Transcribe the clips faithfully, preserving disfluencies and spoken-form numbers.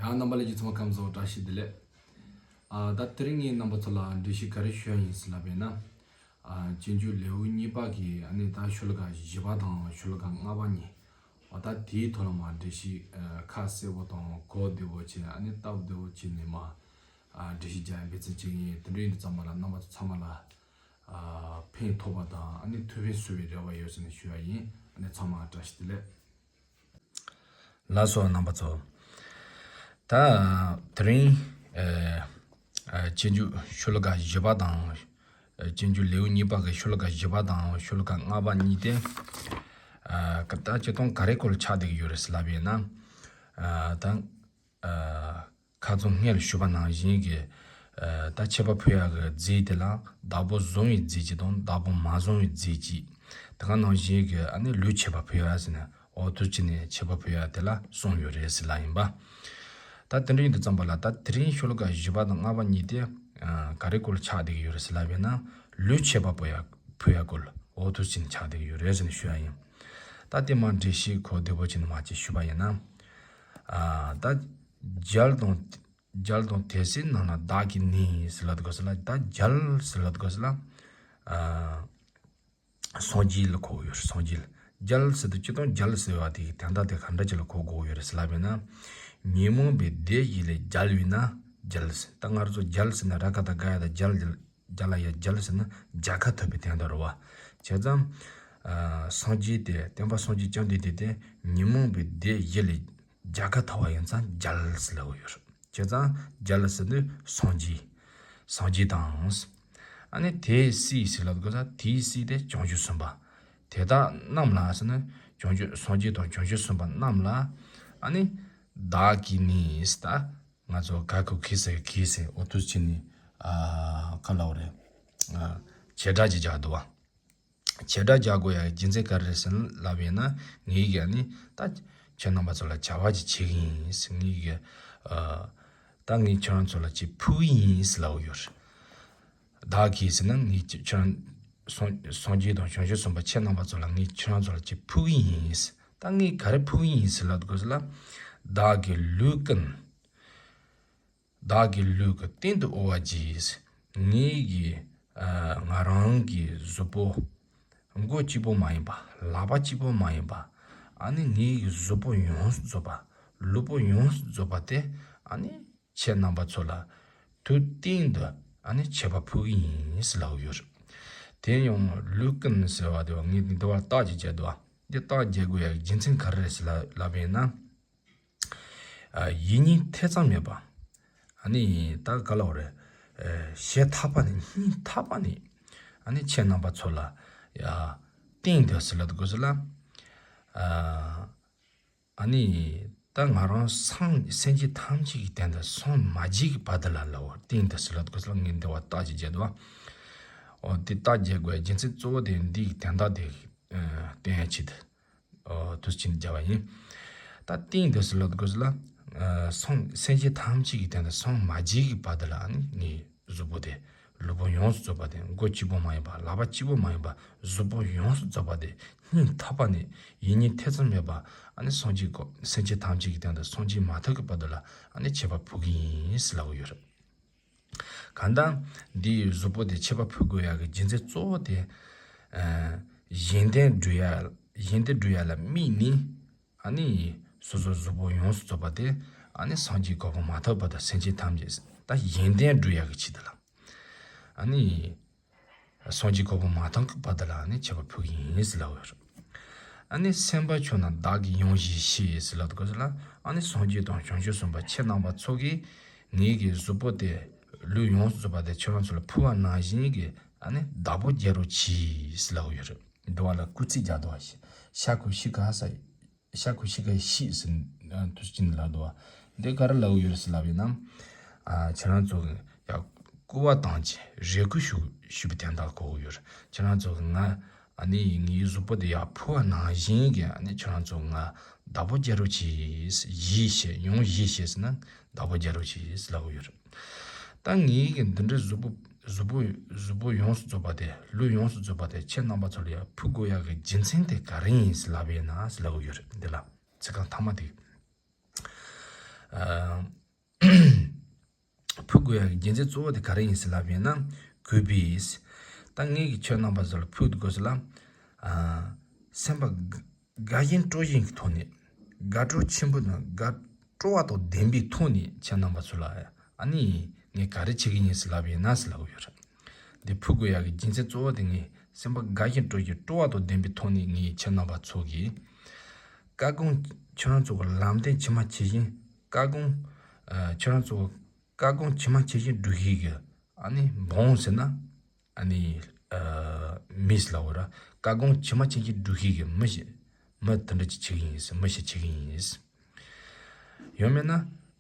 ཡང་རྣམ་པ་ལྷན་རྒྱས་ཚང་མ་ཁམས་བཟང་། བཀྲ་ཤིས་བདེ་ལེགས། ཨ་ད་དེ་རིང་ངས་རྣམ་པ་ཚོ་ལ་འགྲེལ་བཤད་ག་རེ་ཞུ་ཡ་ཡིན་ཟེར་ལབ་པ་ཡིན་ན། ཨ་སྤྱོད་འཇུག་ལེའུ་གཉིས་པ་གི་ཨ་ནི་ད་ཤོ་ལོ་ཀ་བཞི་པ་དང་ཤོ་ལོ་ཀ་ལྔ་པ་གཉིས། ཨ་ད་དེའི་ཐོག་ལ་མ་འགྲེལ་བཤད་ཨ་ཁ་གསལ་པོ་དང་གོ་བདེ་པོ་བྱས། ཨ་ནི་སྟབས་བདེ་པོ་བྱས་ནས་མ་ཨ་འགྲེལ་བཤད་རྒྱག་ཡ་འབད་བརྩོན་བྱེད་ཀྱི་ཡིན། དེ་འདྲ་ཡིན་དུས་ཙམ་པ་ལ་རྣམ་པ་ཚོ་ཚང་མ་ལ་ཨ་ཕན་ཐོགས་པ་དང་ཨ་ནི་ཐུགས་ཕན་གསོས་པའི་རེ་བ་ཡོད་ཟེར་ནས་ཞུ་ཡ་ཡིན། ཨ་ནི་ཚང་མ་བཀྲ་ཤིས་བདེ་ལེགས། ལགས་སོ་རྣམ་པ་ཚོ། ད་དེ་རིང་ཨ་ཨ་སྤྱོད་འཇུག་ཤོ་ལོ་ཀ་བཞི་པ་དང་། ཨ་སྤྱོད་འཇུག་ལེའུ་གཉིས་པ་གི་ཤོ་ལོ་ཀ་བཞི་པ་དང་ཤོ་ལོ་ཀ་ལྔ་པ་གཉིས་ཏེ། ཨ་ད་སྤྱིར་བཏང་ག་རེ་སྐོར་ཆགས་བསྡད་ཀྱི་ཡོད་རེད་ཟེར་ལབ་པ་ཡིན་ན། ཨ་ད་ཨ་ཁ་སང་སྔོན་ལ་ཞུས་པ་ནང་བཞིན་གྱི་ཨ་ད་མཆོད་པ་ཕུལ་ཡག་གི་རྫས་དེ་ལ་བདག་པོ་བཟུང་བའི་རྫས་གཅིག་དང་བདག་པོ་མ་བཟུང་བའི་རྫས་གཅིག། དེ་ག་ནང་བཞིན་གྱི་ཨ་ནི་ལུས་མཆོད་པ་ཕུལ་ཡག་ཟེར་ནས་འོ་དུས་གཅིག་ནས་མཆོད་པ་ཕུལ་ཡག་དེ་ལ་གསུམ་ཡོད་རེད་ཟེར་ལབ་ཡིན་པ། ད་དེ་འདྲ་ཡིན་དུས་ཙམ་པ་ལ་ད་དེ་རིང་ཤོ་ལོ་ཀ་བཞི་པ་དང་ལྔ་པ་གཉིས་དེ་ཨ་ག་རེ་སྐོར་ཆགས་བསྡད་ཀྱི་ཡོད་རེད་ཟེར་ལབ་པ་ཡིན་ན། ལུས་མཆོད་པ་ཕུལ་ཡག་ཕུལ་ཡག་སྐོར་འོ་དུས་གཅིག་ནས་ཆགས་བསྡད་ཀྱི་ཡོད་རེད་ཟེར་ནས་ཞུ་ཡག་ཡིན། ད་དེ་མ་འགྲེལ་བཤད་གོ་བདེ་པོ་བྱས་ནས་མ་ཅིག་ཞུས་པ་ཡིན་ན། ཨ་ད་རྒྱལ་དང་རྒྱལ་དང་དེ་སྲིད་ནང་ན་བདག་གིས་ནི་ཟེར་ལབ་དགོས་ཟེར་ལ། ད་རྒྱལ་ཟེར་ལབ་དགོས་ཟེར་ལ། ཨ་སངས་རྒྱས་ལ་གོ་ཡོད་རེད། སངས་རྒྱས་ལ་རྒྱལ་ཟེར་དུས་སྤྱིར་བཏང་རྒྱལ་ཟེར་བ་དེ་གི་དོན་དག་དེ་ག་འདྲ་ཅིག་ལ་གོ་དགོས་ཡོད་རེད་ཟེར་ལབ་པ་ཡིན་ན། ཉོན་མོངས་པའི་སྡེ་བཞི་ལས་རྒྱལ་བས་ན་རྒྱལ་ཟེར། ད་ང་ཚོ་རྒྱལ་ཟེར་ན་ར་ག་ད་ག་ཡ་ད་རྒྱལ། རྒྱལ་ལ་ཡ་རྒྱལ་ཟེར་ན་རྒྱལ་ཁ་ཐོབ་པའི་དོན་དག་རེད་བ། བྱས་ཙང་ཨ་སངས་རྒྱས་དེ་སྟོན་པ་སངས་རྒྱས་བཅོམ་ལྡན་འདས་དེ་ཉོན་མོངས་པའི་སྡེ་བཞི་ལས་རྒྱལ་ཁ་ཐོབ་པ་ཡིན་ཙང་རྒྱལ་ཟེར་ལབ་ཀྱི་ཡོད་རེད། བྱས་ཙང་རྒྱལ་ཟེར་དུས་སངས་རྒྱས། སངས་རྒྱས་དང་། ཨ་ནི་དེ་སྲིད་ཟེར་ལབ་དགོས་ས། དེའི་སྲིད་དེ་བྱང་ཆུབ་སེམས་དཔའ། དེ་དག་རྣམས་ལ་ཟེར་ན་བྱང་ཆུབ་སངས་རྒྱས་དང་བྱང་ཆུབ་སེམས་དཔའ་རྣམས་ལ། ཨ་ནི་བདག་གིས་ནི་ཟེར། ད་ང་ཚོ་ག་གུ་གི་ཟེར་གི་ཟེར་འོ་དུས་ཕྱིན་ནི་ཨ་ག་ལབ་རེད། ཨ་བྱེ་བྲག་ཅིག་རྒྱག་འདུག་བ། བྱེ་བྲག་རྒྱག་དགོས་ཡ་རྒྱུ་མཚན་ག་རེ་རེད་ཟེར་ལབ་ཡིན་ན། ངེད་ཀྱིས་ནི་ད་ཁྱེད་རྣམ་པ་ཚོ་ལ་བྱ་བ་ཅིག་བྱེད་ཀྱི་ཡིན་ཟེར། ངེད་ཀྱིས་ཨ་ད་ངས་ཁྱེད་རང་ཚོ་ལ་ཅིག་ཕུལ་གྱི་ཡིན་ཟེར་ལབ་ཡོད་རེད། བདག་གིས་ཟེར་ན་ངས་ཁྱེད་རང་སངས་སངས་རྒྱས་དང་བྱང་ཆུབ་སེམས་དཔའ་ཁྱེད་རྣམ་པ་ཚོ་ལ་ངས་ཁྱེད་རང་ཚོ་ལ་ཅིག་ཕུལ་གྱི་ཡིན་ཟེར། ད་ངས་ག་རེ་ཕུལ་གྱི་ཡིན་ཟེར་ལབ་དགོས་ཟེར་ལ། བདག་གི་ལུས་ཀུན། བདག་གི་ལུས་ཀྱི་སྟེང་དུ་དབུལ་བར་བགྱི། ངེད་ཀྱི་ཨ་ང་རང་གི་གཟུགས་པོ་མགོ་གཅིག་པོ་མ་ཡིན་པ། ལག་པ་གཅིག་པོ་མ་ཡིན་པ། ཨ་ནི་ངེད་ཀྱི་གཟུགས་པོ་ཡོངས་སུ་རྫོགས་པ། ལུས་པོ་ཡོངས་སུ་རྫོགས་པ་དེ་ཨ་ནི་ཁྱེད་རྣམ་པ་ཚོ་ལ་དུས་གཏན་དུ་ཨ་ནི་མཆོད་པ་ཕུལ་གྱི་ཡིན་ཟེར་ལབ་ཡོད་རེད། དེ་ཡང་ལུས་ཀུན་ཟེར་བ་དེ་བ་ངས་འདི་བར་རྟགས་ཅིག་བརྒྱབ་འདུག་བ། འདི་རྟགས་བརྒྱབ་དགོས་ཡ་རྒྱུ་མཚན་ག་རེ་རེད་ཟེར་ལབ་ལབ་པ་ཡིན་ན། ཨ་ཡིད་གཉིས་ཐེ་ཚོམ་མེད་པ། ཨ་ནི་ད་ག་ལབ་རེད། ཨ་ཞེ་ཐག་པ་ནས་སྙིང་ཐག་པ་ནས་ཨ་ནི་ཁྱེད་རྣམ་པ་ཚོ་ལ་ཡ་གཏན་དུ་ཟེར་ལབ་དགོས་ཟེར་ལ། ཨ་ཨ་ནི་ད་ང་རང་སངས་སེམས་ཅན་ཐམས་ཅད་ཀྱི་དོན་དུ་སངས་མ་རྒྱས་ཀྱི་བར་དུ་ལ་ལབ་གཏན་དུ་ཟེར་ལབ་དགོས་ཟེར་ལ། ངས་འདི་བར་རྟགས་ཅིག་བརྒྱབ་འདུག་བ། འོ་དེ་རྟགས་བརྒྱབ་དགོས་རྒྱུ་མཚན་གཙོ་བོ་དེ་འདི་གི་དོན་དག་དེ་ཨ་སྟོན་ཡ་ཆེད་དུ། ཨོ་དུས་ཆེན་བརྒྱབ་པ་ཡིན། ད་གཏན་དུ་ཟེར་ལབ་དགོས་ལ། ཨ་སངས་སེམས་ཅན་ཐམས་ཅད་ཀྱི་དོན་དུ་སངས་མ་རྒྱས་ཀྱི་བར་དུ་ལ་ནི་ངའི་གཟུགས་པོ་དེ། ལུས་པོ་ཡོངས་སུ་རྫོགས་པ་དེ། མགོ་གཅིག་པོ་མ་ཡིན་པ། ལག་པ་གཅིག་པོ་མ་ཡིན་པ། གཟུགས་པོ་ཡོངས་སུ་རྫོགས་པ་དེ་སྙིང་ཐག་པ་ནས་ཡིད་གཉིས་ཐེ་ཚོམ་མེད་པ་ཨ་ནི་སངས་རྒྱས་གོ་སེམས་ཅན་ཐམས་ཅད་ཀྱི་དོན་དུ་སངས་རྒྱས་མ་ཐག་གི་བར་དུ་ལ་ཨ་ནི་མཆོད་པ་ཕུལ་གྱི་ཡིན་ཟེར་ལབ་ཀྱི་ཡོད་རེད། གང་ལྟར་འདིའི་གཟུགས་པོ་དེ་མཆོད་པ་ཕུལ་དགོས་ཡག་གི་རྒྱུ་མཚན་གཙོ་བོ་དེ། ཨ་གཞན་དོན་སྒྲུབ་ཡ། གཞན་དོན་སྒྲུབ་ཡ་ལ་དམིགས་ནས་ཨ་ནི་སོ་སོའི་གཟུགས་པོ་ཡོངས་སུ་རྫོགས་པ་དེ་ཨ་ནི་སངས་རྒྱས་གོ་འཕང་མ་ཐོབ་བར་དུ་སེམས་ཅན་ཐམས་ཅད་ད་གཞན་དོན་སྒྲུབ་ཡག་གི་ཆེད་དུ་ལ་ཨ་ནི། སངས་རྒྱས་གོ་འཕང་མ་ཐོབ་ཀྱི་བར་དུ་ལ་ནི་མཆོད་པ་ཕུལ་གྱི་ཡིན་ཟེར་ལབ་ཡོད་རེད། ཨ་ནི་སེམས་དཔའ་ཁྱོད་རྣམས་བདག་གིས་ཡང་ཞིག་ཤེས་ཟེར་ལབ་དགོས་ཟེར་ལ། ཨ་ནི་སངས་རྒྱས་དང་བྱང་ཆུབ་སེམས་དཔའ་ཁྱེད་རྣམ་པ་ཚོ་གིས་ངེད་ཀྱི་གཟུགས་པོ་དེ་ལུས་ཡོངས་སུ་རྫོགས་པ་དེ་ཁྱེད་རང་ཚོ་ལ་ཕུལ་བ་ནང་བཞིན་གྱི་ཨ་ནི་བདག་པོ་རྒྱལ་རོ་ཆི་ཟེར་ལབ་ཡོད་རེད། འདི་བ་ལ་སྐུལ་ཚིག་རྒྱག་འདུག་བ། ཤ་ཁུ་ཤི་ག་ས། ཤ་ཁུ་ཤི་ག་ཤི་ཟེར་དུས་ཅིན་ལ་འདུག་བ། འདི་ག་རེ་ལབ་ཡོད་ཟེར་ལབ་ཡིན་ན། ཨ་ཁྱེད་རང་ཚོ་གི་ཡ་སྐུར་བ་བཏང་ཅི་རེ་སྐུལ་ཞུ་ཞུ་བའི་དོན་དག་གོ་ཡོད། ཁྱེད་རང་ཚོ་གི་ང་ཨ་ནི་ངའི་གཟུགས་པོ་འདི་ཡ་ཕུལ་བ་ནང་བཞིན་གྱི་ཨ་ནི་ཁྱེད་རང་ཚོ་ང་བདག་པོ་རྒྱལ་རོ་ཆི་ཞེས་ཡང་ཞེས་ཟེར་ན་བདག་པོ་རྒྱལ་རོ་ཆི་ཟེར་ལབ་ཡོད། ད་ངའི་གི་འདི་འདྲའི་གཟུགས་པོ་གཟུགས་པོ་གཟུགས་པོ་ཡོངས་སུ་རྫོགས་པ་དེ་ལུས་ཡོངས་སུ་རྫོགས་པ་དེ་ཁྱེད་རྣམ་པ་ཚོ་ལ་ཡ་ཕུལ་དགོས་ཡག་གི་རྒྱུ་མཚན་དེ་ག་རེ་ཡིན་ཟེར་ལབ་ཡིན་ན་ཟེར་ལབ་ཡོད་རེད། འདི་ལ་ཚིག་རྐང་ཐ་མ་དེ། ཕུལ་དགོས་ཡག་གི་རྒྱུ་མཚན་གཙོ་བོ་དེ་ག་རེ་ཡིན་ཟེར་ལབ་པ་ཡིན་ན། གུས་པས། ད་ངེད་ཀྱིས་ཁྱེད་རྣམ་པ་ཚོ་ལ་ཕུལ་དགོས་ཟེར་ལ། སེམས་པ་དགའ་དགའ་ཞེན་སྤྲོ་ཞེན་གྱི་ཐོག་ནས། དགའ་སྤྲོ་ཆེན་པོ་དང་དགའ་སྤྲོ་བ་དང་ལྡན་པའི་ཐོག་ནས་ཁྱེད་རྣམ་པ་ཚོ་ལ་ཨ་ནི་ངས་ག་རེ་བྱེད་ཀྱི་ཡིན་ཟེར་ལབ་པ་ཡིན་ན་ཟེར་ལབ་ཀྱི་ཡོད་རེད། འདི་ཕུལ་དགོས་ཡག་གི་རྒྱུ་མཚན་གཙོ་བོ་དེ། ངས་སེམས་པ་དགའ་ཞེན་སྤྲོ་ཞེན་སྤྲོ་བ་དང་ལྡན་པའི་ཐོག་ནས་ངས་ཁྱེད་རྣམ་པ་ཚོ་གི་བཀའ་དགོངས། ཁྱེད་རང་ཚོ་གི་ལམ་སྟོན་ཇི་མ་ཇི་བཞིན། བཀའ་དགོངས། ཨ། ཁྱེད་རང་ཚོ་གི་བཀའ་དགོངས་ཇི་མ་ཇི་བཞིན་སྒྲུབ་ཤེས་ཀྱི་ཨ་ནི་འབངས་ཟེར་ན། ཨ་ནི། ཨ། མི་ཟེར་ལབ་དགོས་ར། བཀའ་དགོངས་ཇི་མ་ཇི་བཞིན་སྒྲུབ་ཤེས་ཀྱི་མི་ཞིག་མི་དེ་འདྲ་ཅིག་བྱེད་ཀྱི་ཡིན། མི་ཞིག་བྱེད་ཀྱི་ཡིན། ཡང་མིན་ན་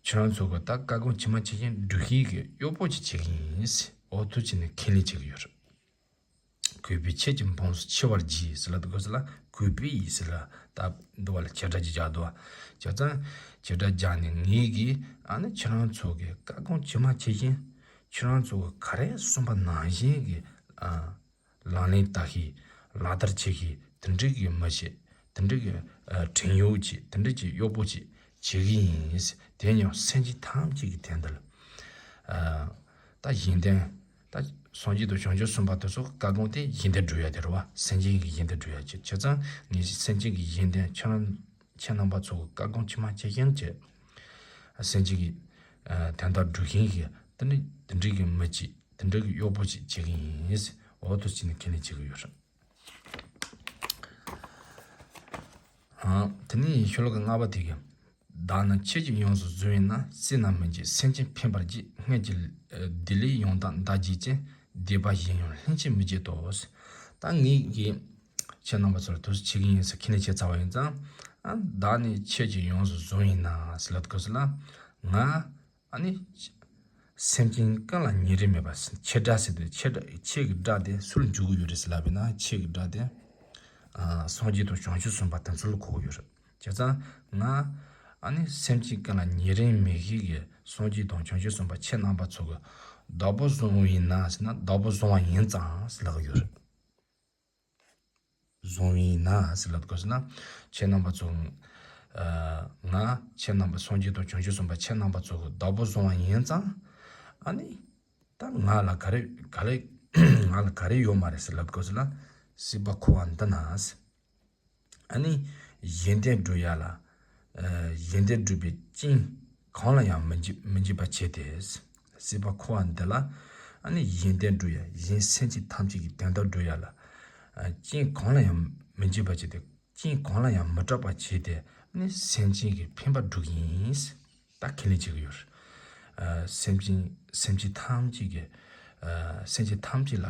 ཁྱེད་རང་ཚོ་གི་ད་བཀའ་དགོངས་ཇི་མ་ཇི་བཞིན་སྒྲུབ་ཤེས་ཀྱི་གཡོག་པོ་ཅིག་བྱེད་ཀྱི་ཡིན། འོ་ཐུགས་ཆེ་ནས་ཁས་ལེན་བྱེད་ཀྱི་ཡོད་རེད། གུས་པས་ཁྱེད་ཀྱི་འབངས་སུ་མཆི་བར་བགྱི་ཟེར་ལབ་དགོས་ཟེར་ལ། གུས་པས་ཟེར་ལ་ད་འདི་བ་ལ་བྱེད་སྒྲ་ཅིག་རྒྱག་འདུག་བ། བྱས་ཙང་བྱེད་སྒྲ་རྒྱག་ནས། ངེད་ཀྱིས་ཨ་ནི་ཁྱེད་རང་ཚོ་གི་བཀའ་དགོངས་ཇི་མ་ཇི་བཞིན། ཁྱེད་རང་ཚོ་གི་ག་རེ་གསུངས་པ་ནང་བཞིན་གྱི། ཨ། ལག་ལེན་བསྟར་ཤེས། ལག་བསྟར་བྱེད་ཤེས། དེ་འདྲ་གི་མི་ཞིག་དེ་འདྲ་གི། ཨ། བྲན་གཡོག་ཅིག་དེ་འདྲ་གི་གཡོག་པོ་ཅིག་བྱེད་ཀྱི་ཡིན། དེ་ཡང་སེམས་ཅན་ཐམས་ཅད་ཀྱི་དོན་དུ་ལ། ཨ། ད་གཞན་དོན། ད་སངས་རྒྱས་དང་བྱང་ཆུབ་སེམས་དཔའ་དེ་ཚོ་བཀའ་དགོངས་དེ་གཞན་དོན་སྒྲུབ་ཡ་དེ་རེད་བ། སེམས་ཅན་གྱི་གཞན་དོན་སྒྲུབ་ཡ་ཅིག་བྱས་ཙང་། ངས་སེམས་ཅན་གྱི་གཞན་དོན། ཁྱེད་རང་ཁྱེད་རྣམ་པ་ཚོ་གི་བཀའ་དགོངས་ཇི་མ་ཇི་བཞིན་གྱི། སེམས་ཅན་གྱི། ཨ། དོན་དག་སྒྲུབ་ཤེས་ཀྱི་དེ་འདྲ་དེ་འདྲ་གི་མི་ཅིག་དེ་འདྲ་གི་གཡོག་པོ་ཅིག་བྱེད་ཀྱི་ཡིན། འོ་ཐུགས་ཆེ་ནས་ཁས་ལེན་བྱེད་ཀྱི་ཡོད་རེད། ཨ། དེ་ནས་ཤོ་ལོ་ཀ་ལྔ་པ་དེ་གི། བདག་ནི་ཆོས་ཀྱི་ཡོངས་སུ་བཟུང་བས་ན། སྲིད་ན་མི་འཇིགས་སེམས་ཅན་ཕན་པར་བགྱི། སྔོན་གྱི་ལྡི་ལི་ཡང་དག་བདག་བགྱིད་ཅིང་། སྡིག་པ་གཞན་ཡང་ལྷན་ཅིག་མི་བགྱིད་དོ། ད་ངེད་ཀྱིས་ཁྱེད་རྣམ་པ་ཚོར་ཐུགས་སུ་ཆེ་གི་ཡིན་ཟེར་ཁས་ལེན་བྱས་ཚར་བ་ཡིན་ཙང་། ཨ། བདག་ནི་ཆོས་ཀྱི་ཡོངས་སུ་བཟུང་བས་ན་ཟེར་ལབ་དགོས་ཟེར་ལ། ང་ཨ་ནི་སེམས་ཅན་ཀུན་ལ་ཉེ་རིང་མེད་པ། ཆོས་སྒྲ་ཟེར་དུས་ཆོས་སྒྲ་ཆོས་ཀྱི་སྒྲ་དེ་སུ་ལ་འཇུག་གི་ཡོད་རེད་ཟེར་ལབ་པས་ན། ཆོས་ཀྱི་སྒྲ་དེ། ཨ། སངས་རྒྱས་དང་བྱང་ཆུབ་སེམས་དཔའ་དེ་ཚོ་ལ་གོ་གི་ཡོད་རེད། བྱས་ཙང་ང་ཨ་ནི་སེམས་ཅན་ཀུན་ལ་ཉེ་རིང་མེད་ཤེས་ཀྱི་སངས་རྒྱས་དང་བྱང་ཆུབ་སེམས་དཔའ་ཁྱེད་རྣམ་པ་ཚོ་གི་བདག་པོ་བཟུང་བས་ན་ཟེར་ན། བདག་པོ་བཟུང་བ་ཡིན་ཙང་ཟེར་ལབ་ཀྱི་ཡོད་རེད། བཟུང་བས་ན་ཟེར་ལབ་དགོས་ཟེར་ན། ཁྱེད་རྣམ་པ་ཚོ། ཨ། ང་ཁྱེད་རྣམ་པ་སངས་རྒྱས་དང་བྱང་ཆུབ་སེམས་དཔའ་ཁྱེད་རྣམ་པ་ཚོ་གི་བདག་པོ་བཟུང་བ་ཡིན་ཙང་། ཨ་ནི་ད་ང་ལ་ག་རེ་ག་རེ་ང་ལ་ག་རེ་ཡོད་མ་རེད་ཟེར་ལབ་དགོས་ཟེར་ལ། སྲིད་པ་འཁོར་བ་འདི་ན་ཟེར། ཨ་ནི་གཞན་དོན་སྒྲུབ་ཡ་ལ། ཨ། གཞན་དོན་སྒྲུབ་པའི་རྐྱེན་གང་ལ་ཡང་མི་འཇིགས་མི་འཇིགས་པ་བྱས་ཏེ། སྲིད་པ་འཁོར་བ་འདི་ལ་ཨ་ནི་གཞན་དོན་སྒྲུབ་ཡ། གཞན་སེམས་ཅན་ཐམས་ཅད་ཀྱི་དོན་དག་སྒྲུབ་ཡ་ལ། ཨ། རྐྱེན་གང་ལ་ཡང་མི་འཇིགས་པ་བྱས་ཏེ། རྐྱེན་གང་ལ་ཡང་མི་སྐྲག་པ་བྱས་ཏེ། ཨ་ནི་སེམས་ཅན་གྱི་ཕན་པ་སྒྲུབ་ཀྱི་ཡིན། ད་ཁས་ལེན་བྱེད་ཀྱི་ཡོད་རེད། ཨ། སེམས་ཅན་སེམས་ཅན་ཐམས་ཅད་ཀྱི། ཨ། སེམས་ཅན་ཐམས་ཅད་ལ།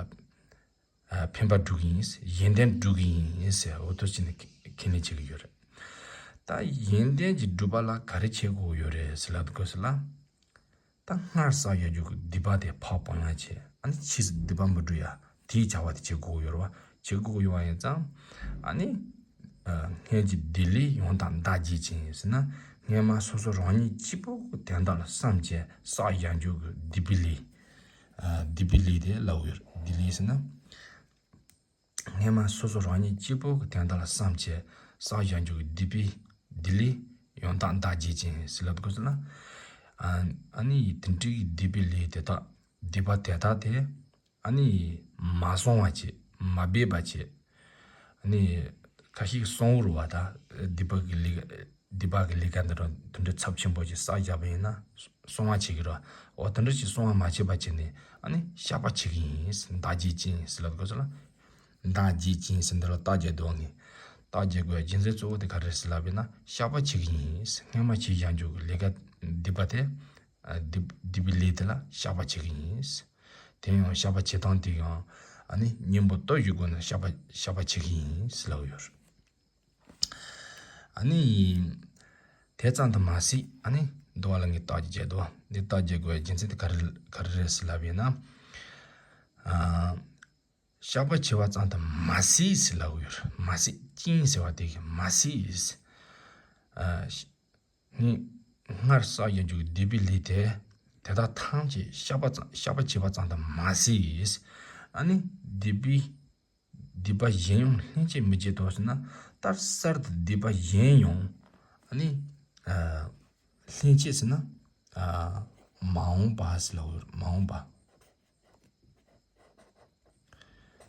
ཨ། ཕན་པ་སྒྲུབ་ཀྱི་ཡིན། གཞན་དོན་སྒྲུབ་ཀྱི་ཡིན་ཟེར་འོ་ཐུགས་ཆེ་ནས་ཁས་ལེན་བྱེད་ཀྱི་ཡོད་རེད། ད་གཞན་དོན་གྱི་སྒྲུབ་པ་ལ་ག་རེ་བྱེད་དགོས་ཡོད་རེད་ཟེར་ལབ་དགོས་ཟེར་ལ། ད་སྔར་བསགས་ཡོད་རྒྱུ་གི་སྡིག་པ་དེ་ཕར་སྤང་བླང་བྱེད། ཨ་ནི་ཕྱིས་སུ་སྡིག་པ་མི་སྒྲུབ་ཡ་དེའི་བྱ་བ་དེ་བྱེད་དགོས་ཡོད་རེད་བ། བྱེད་དགོས་ཡོད་བ་ཡིན་ཙང་། ཨ་ནི། ཨ། སྔོན་གྱི་སྡིག་ལས་ཡང་དག་བདག་བགྱིད་ཅིང་ཟེར་ན། སྔོན་མ་སོ་སོ་རང་ཉིད་གཅིག་པོ་གི་དོན་དག་ལ་བསམ་བྱས་བསགས་བཞག་རྒྱུ་གི་སྡིག་པའི་ལས། ཨ། སྡིག་པའི་ལས་དེ་ལབ་ཡོད་རེད། སྡིག་ལས་ཟེར་ན། སྔོན་མ་སོ་སོ་རང་ཉིད་གཅིག་པོ་གི་དོན་དག་ལ་བསམ་བྱས་བསགས་བཞག་རྒྱུ་གི་སྡིག་པའི་སྡིག་ལས་ཡང་དག་བདག་བགྱིད་ཅིང་ཟེར་ལབ་དགོས་ཟེར་ན། ཨ། ཨ་ནི་དེ་འདྲའི་སྡིག་པའི་ལས་དེ་དག་སྡིག་པ་དེ་དག་དེ། ཨ་ནི་མ་གསང་བ་བྱེད། མ་སྦས་པ་བྱེད། ཨ་ནི་ཁ་ཤས་གསང་བོར་བ་དང་སྡིག་པ་གི་ལས། སྡིག་པ་གི་ལས་ཀ་འདི་རང་དེ་འདྲའི་ཚབས་ཆེན་པོ་ཞིག་བསགས་བཞག་པ་ཡིན་ན་གསང་བ་བྱེད་ཀྱི་རེད། འོ་དེ་འདྲ་ཞིག་གསང་བ་མ་བྱས་པ་བྱས་ནས་ཨ་ནི་བཤགས་པ་བྱེད་ཀྱི་ཡིན། བདག་བགྱིད་ཅིང་ཟེར་ལབ་དགོས་ཟེར་ལ། བདག་བགྱིད་ཅིང་ཟེར་འདི་ལ་རྟགས་བརྒྱབ་འདུག་ངས། རྟགས་བརྒྱབ་དགོས་རྒྱུ་མཚན་གཙོ་བོ་དེ་ག་རེ་རེད་ཟེར་ལབ་པ་ཡིན་ན། བཤགས་པ་བྱེད་ཀྱི་ཡིན། སྔོན་མ་བྱས་བཞག་རྒྱུ་གི་ལས་ཀ་སྡིག་པ་དེ། ཨ། སྡིག་སྡིག་པའི་ལས་དེ་ལ་བཤགས་པ་བྱེད་ཀྱི་ཡིན། དེ་ཡང་བཤགས་པ་བྱེད་སྟངས་དེ་ཡང་ཨ་ནི་གཉེན་པོ་སྟོབས་ཡོད་སྒོ་ནས་བཤགས་པ་བཤགས་པ་བྱེད་ཀྱི་ཡིན་ཟེར་ལབ་ཡོད། ཨ་ནི་དེ་ཙམ་དུ་མ་ཟད། ཨ་ནི་འདི་བ་ལ་ངས་རྟགས་ཀྱི་བྱས་འདུག་འདི་རྟགས་བརྒྱབ་དགོས་རྒྱུ་མཚན་དེ་ག་རེ་ག་རེ་རེད་ཟེར་ལབ་པ་ཡིན་ན། ཨ། བཤགས་པ་བྱས་པ་ཙམ་དུ་མ་ཟད་ཟེར་ལབ་ཡོད། མ་ཟད་ཅིང་ཟེར་བ་དེ་གི་མ་ཟད། ཨ། ནི་སྔར་བསགས་ཡོད་རྒྱུ་གི་སྡིག་པའི་ལས་དེ། དེ་དག་ཐམས་ཅད་བཤགས་པ་ཙམ་བཤགས་པ་བྱས་པ་ཙམ་དུ་མ་ཟད། ཨ་ནི་སྡིག་པའི་སྡིག་པ་གཞན་ཡང་ལྷན་ཅིག་མི་བགྱིད་དོ་ཟེར་ན། ད་གསར་དུ་སྡིག་པ་གཞན་ཡང་ཨ་ནི། ཨ། ལྷན་སྐྱེས་ཟེར་ན་ཨ་མ་འོངས་པ་ཟེར་ལབ་ཡོད་རེད། མ་འོངས་པ།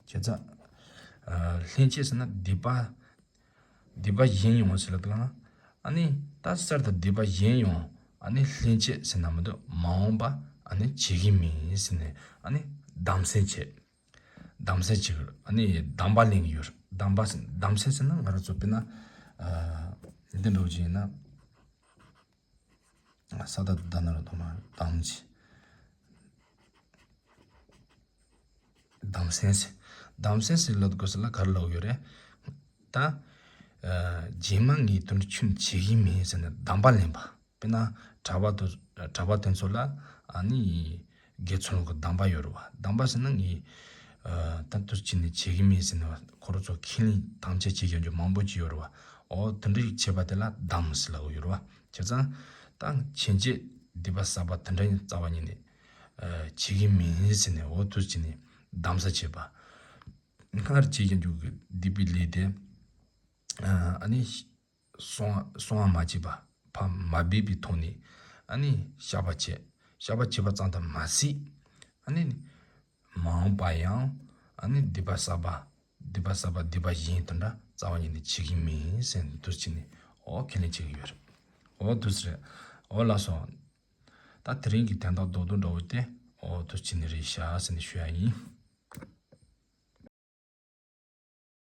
བྱས་ཙང་། ཨ་ལྷན་སྐྱེས་ཟེར་ན་སྡིག་པ། སྡིག་པ་གཞན་ཡོང་ཟེར་ལབ་འདུག་ན། ཨ་ནི་ད་གསར་དུ་སྡིག་པ་གཞན་ཡོང་། ཨ་ནི་ལྷན་སྐྱེས་ཟེར་ན་མི་འདུག་མ་འོངས་པ་ཨ་ནི་བྱེད་ཀྱི་མིན་ཟེར་ནས་ཨ་ནི་གདམས་ཟེར་བྱེད། གདམས་ཟེར་བྱེད། ཨ་ནི་གདམས་པ་ལེན་གྱི་ཡོད་རེད། གདམས་པ་ཟེར་གདམས་ཟེར་ཟེར་ན་ང་རང་ཚོ་དཔེར་ན། ཨ་འདི་འདྲ་བོ་ཅིག་ཡིན་ན། ས་ད་ད་ན་རོ་དོ་མ་གདམས་ཀྱི། གདམས་སེམས་ཟེར། གདམས་སེམས་ཟེར་ལབ་དགོས་ས་ལ་ག་རེ་ལབ་ཡོད་རེད། ད། ཨ་རྗེས་མ་ངས་དོན་ཆུན་བྱེད་ཀྱི་མིན་ཟེར་ནས་གདམས་པ་ལེན་པ། དཔེར་ན་གྲྭ་པ་དུ་གྲྭ་པ་དེ་ཚོ་ལ་ཨ་ནི་དགེ་ཚུལ་སློང་གི་གདམས་པ་ཡོད་རེད་བ། གདམས་པ་ཟེར་ན་ངས་ཨ་ད་དུས་ཅི་ནས་བྱེད་ཀྱི་མིན་ཟེར་ནས་བ། ཁོ་རང་ཚོ་ཁས་ལེན་དམ་བཅའ་བྱེད་ཀྱི་རྒྱུ་མང་པོ་ཅིག་ཡོད་རེད་བ། ཨོ་དེ་འདྲ་ཞིག་བྱེད་པ་དེ་ལ་གདམས་ཟེར་ལབ་ཡོད་རེད་བ། བྱས་ཙང་ད་ཕྱིན་ཆད་སྡིག་པ་བསགས་པ་དེ་འདྲ་ཡིན་རྩ་བ་ཉིད་ནས་ཨ་བྱེད་ཀྱི་མིན་ཟེར་ནས་ཨོ་དུས་ཅི་ནས་གདམས་ས་བྱེད་པ། སྔར་བྱས་ཀྱི་འཇུག་གི་སྡིག་པའི་ལས་དེ་ཨ་ནི་སོང་སོང་བ་མ་བྱས་པ་ཕ་མ་སྦས་པའི་ཐོག་ནས་ཨ་ནི་བཤགས་པ་བྱས། བཤགས་པ་བྱས་པ་ཙམ་དུ་མ་ཟད། ཨ་ནི་མ་འོངས་པ་ཡང་ཨ་ནི་སྡིག་པ་བསགས་པ་སྡིག་པ་བསགས་པ་སྡིག་པ་གཞན་དེ་འདྲ་རྩ་བ་ཉིད་ནས་བྱེད་ཀྱི་མིན་ཟེར་ནས་དུས་ཅི་ནས་ཨོ་ཁས་ལེན་བྱེད་ཀྱི་ཡོད་རེད། ཨོ་དུས་རེད། ཨོ་ལགས་སོ། ད་དེ་རིང་གི་དོན་དག་རྡོག་རྡོག་འདྲ་བོ་དེ་ཨོ་དུས་ཅི་ནས་རེད་ཤག་ཟེར་ནས་ཞུ་ཡ་ཡིན།